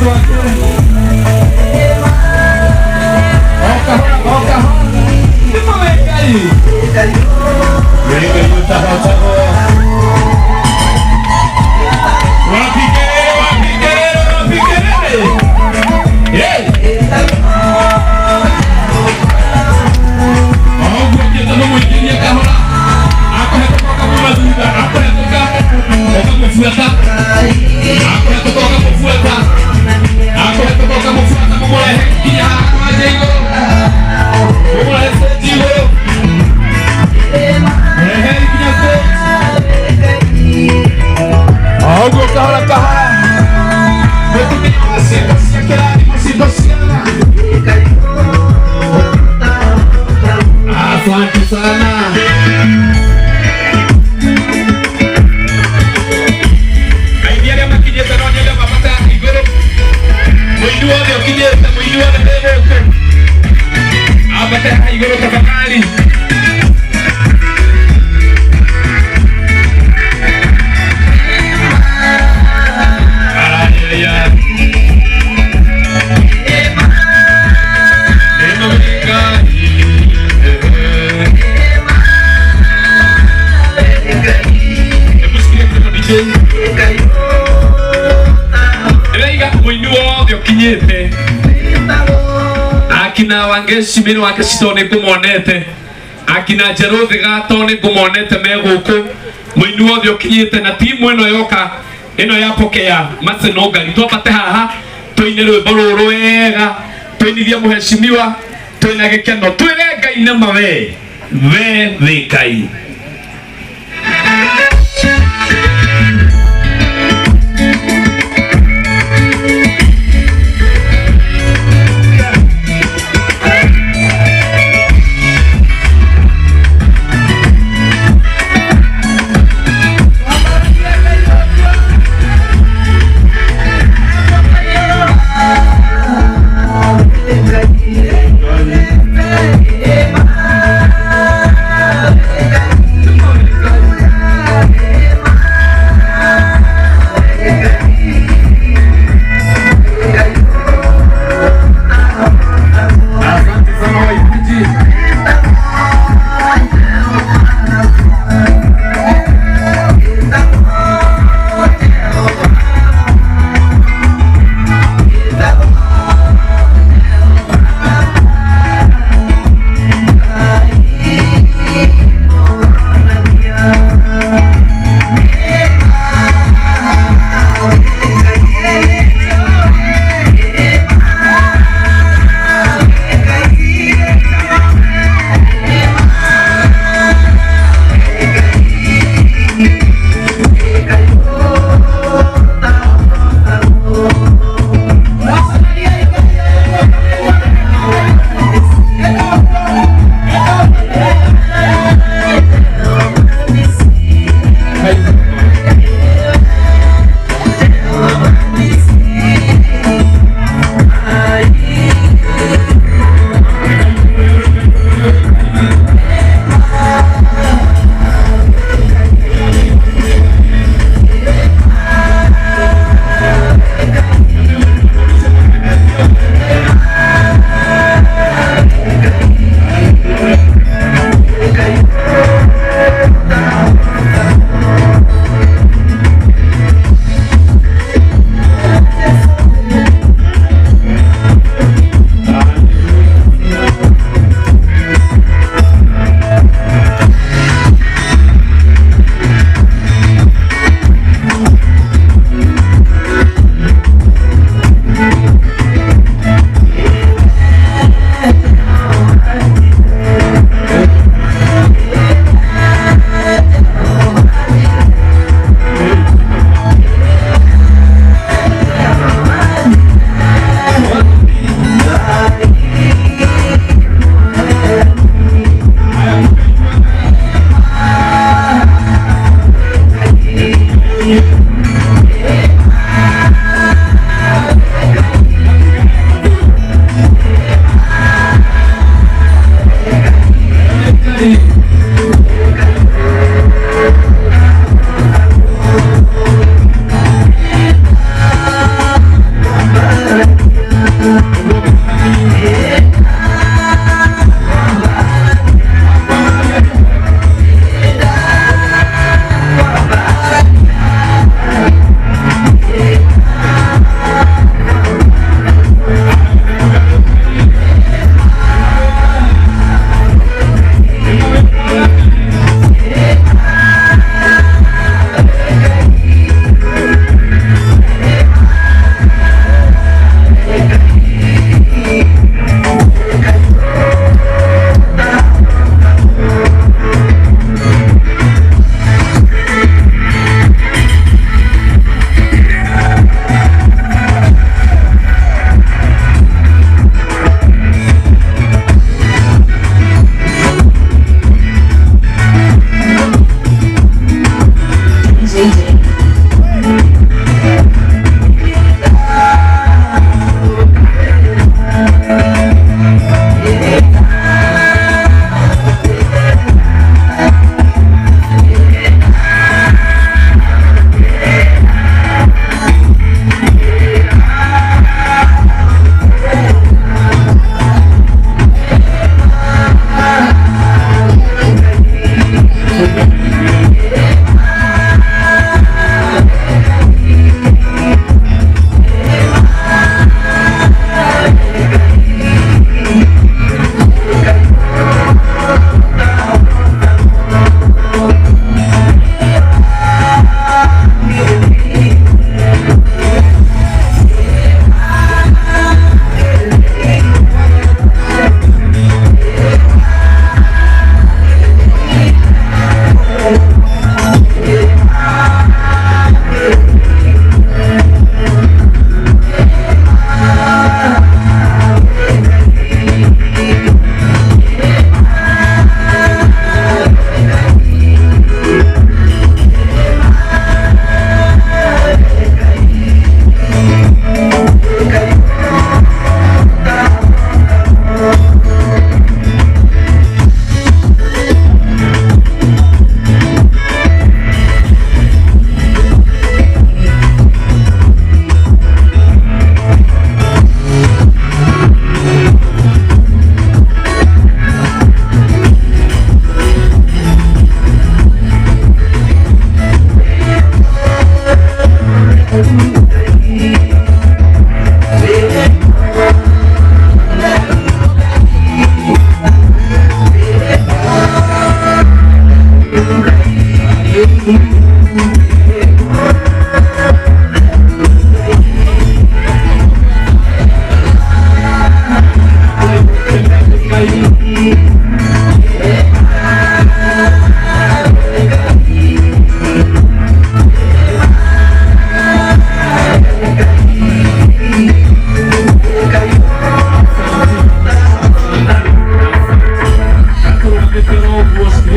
Twake. O kahora, o kahora. Nĩ ma we Ngai. We Ngai ũtahotagwo. Wapi kelele, wapi kelele, wapi kelele. Hey! Oguo ũngĩenda mũmũingĩrie kahora, akũhetũka ũkamuma thutha, akũhetũka ũkamũbuata, akũhetũka ũkamũbuata, akũhetũka ũkamũbuata, mũmũrehe nginya haha kwanja igũrũ, mũmũrehe stage igũrũ, mũrehei nginya stage. Oguo kahora kahora, mũtumia wa ciĩko cia kĩrathimo, ciĩko cia tha. Asante sana. Aini arĩa makinyĩte no nyende mabata igũrũ. Mũini wothe ũkinyĩte, mũini wothe wĩ gũkũ. Ambate haha igũrũ tafadhali. Aya. Neno Ngai. Hebu sikia kutoka DJ. Ndĩraiga mũini wothe ũkinyĩte akina Wangeci Mĩrũ Wangeci tondũ nĩ ngũmonete, akina Njerũ Thiga tondũ nĩ ngũmonete me gũkũ, mũini wothe ũkinyĩte na timu ĩno yoka ĩno ya Pokea Macenongari, twambate haha tũine rwĩmbo rũrũ wega, tũinithie mũheshimiwa twĩna gĩkeno, twĩre Ngai nĩma we we wĩ Ngai. Asante sana waimbaji.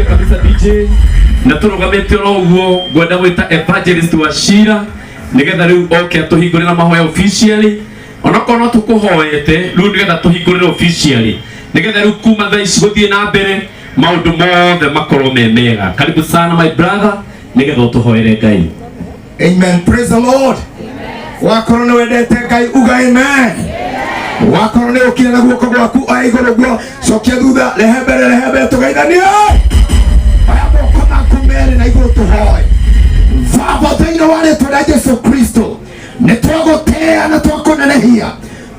Kabisa DJ na turugamite oro uguo ngwenda gwita evangelist wa Shira nigetha riu oke atuhingurira mahoya officially, onokorwo no tukuhoete riu nigetha tuhingurire officially nigetha riu kuma thaa ici guthie na mbere maundu mothe makorwo me mega. Karibu sana my brother, nigetha utuhoere Ngai. Amen. Praise the Lord. Wakorwo nĩ wendete Ngai uga amen. Wakorwo nĩ ũkire na guoko gwaku oya igũrũ guo, cokia thutha, rehe mbere, rehe mbere, tũgeithanie. Oya moko maku merĩ na igũrũ tũhoe. Baba, thĩinĩ wa rĩtwa rĩa Jesu Kristo, nĩ twagũtĩĩa na twakũnenehia,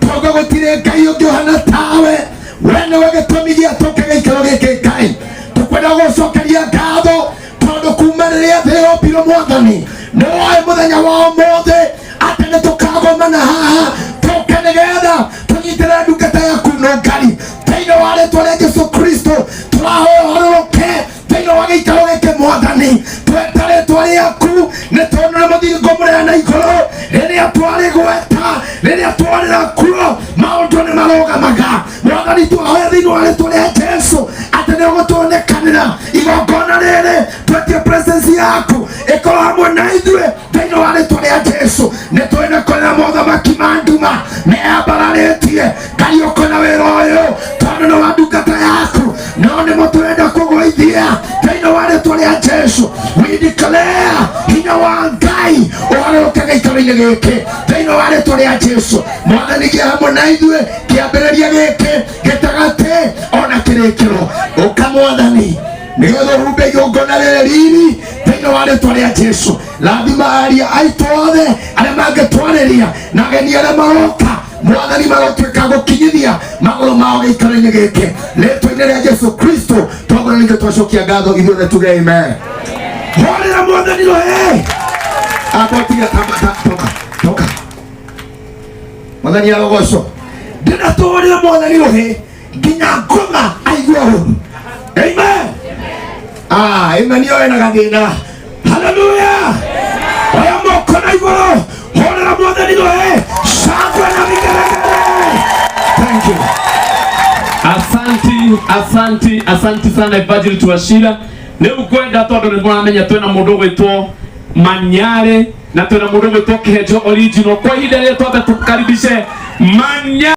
twauga gũtirĩ Ngai ũngĩ ũhana tawe. We nĩwe gĩtũmi gĩa tũke gĩikaro gĩkĩ Ngai. Tũkwenda gũcokeria ngatho tondũ kuma rĩrĩa thĩ yombirwo Mwathani nĩ woĩ mũthenya wa ũmũthĩ atĩ nĩ tũkagomana haha tũke nĩgetha tũnyitĩrĩre ndungata yaku nũngari. Thĩinĩ wa rĩtwa rĩa Jesu Kristo tũrahoya ũharũrũke thĩinĩ wa gĩikaro gĩkĩ Mwathani, tweta rĩtwa rĩaku nĩ tondũ nĩ mũthiringo mũnene na igũrũ. Rĩrĩa twarĩgweta, rĩrĩa twarĩra kuo, maũndũ nĩ marũgamaga. Mwathani, twahoya thĩinĩ wa rĩtwa rĩa Jesu atĩ nĩ ũgũtuonekanĩra igongona rĩrĩ, twetie presence yaku ĩkorwo hamwe na ithuĩ thĩinĩ wa rĩtwa rĩa Jesu. Nĩ tũĩ nĩ kũrĩ na mothamaki ma nduma meyambararĩtie Ngai ũkona wĩra ũyũ tondũ nĩ wa ndungata yaku, no nĩmo tũrenda kũgũithia thĩinĩ wa rĩtwa rĩa Jesu. We declare hinya wa Ngai ũharũrũke gĩikaro-inĩ gĩkĩ thĩinĩ wa rĩtwa rĩa Jesu. Mwathani, gĩa hamwe na ithuĩ kĩambĩrĩria gĩkĩ, gĩtagatĩ ona kĩrĩkĩro. Ũka Mwathani nĩgetha ũhumbe igongona rĩrĩ riri thĩinĩ wa rĩtwa rĩa Jesu. Rathima aria aitũ othe arĩa mangĩtwarĩria na ageni arĩa maroka Mwathani, marotuĩka gũkinyithia magũrũ mao gĩikaro-inĩ gĩkĩ rĩtwa-inĩ rĩa Jesu Kristo. Twagũra ningĩ twacokia ngatho ithuothe tuge amen. Horera Mwathani rohe ambotiga toka toka. Mwathani arogocwo. Ndĩna tũhũrĩre Mwathani rũhĩ nginya ngoma aigue ũru. Amen. Ah, amen. Yo ena gathĩna. Haleluya. Oya moko na igũrũ, hũrĩra Mwathani rũhĩ, shangwe na vigelegele. Thank you. Asanti, asanti, asanti sana Evangelist Wachira. Rĩu ngwenda tondũ nĩ mũramenya twĩna mũndũ ũgwĩtwo Manyare na twĩna mũndũ ũgwĩtwo Kĩhenjo Original. Kwa ihinda rĩrĩ twambe tũkaribishe Manyare.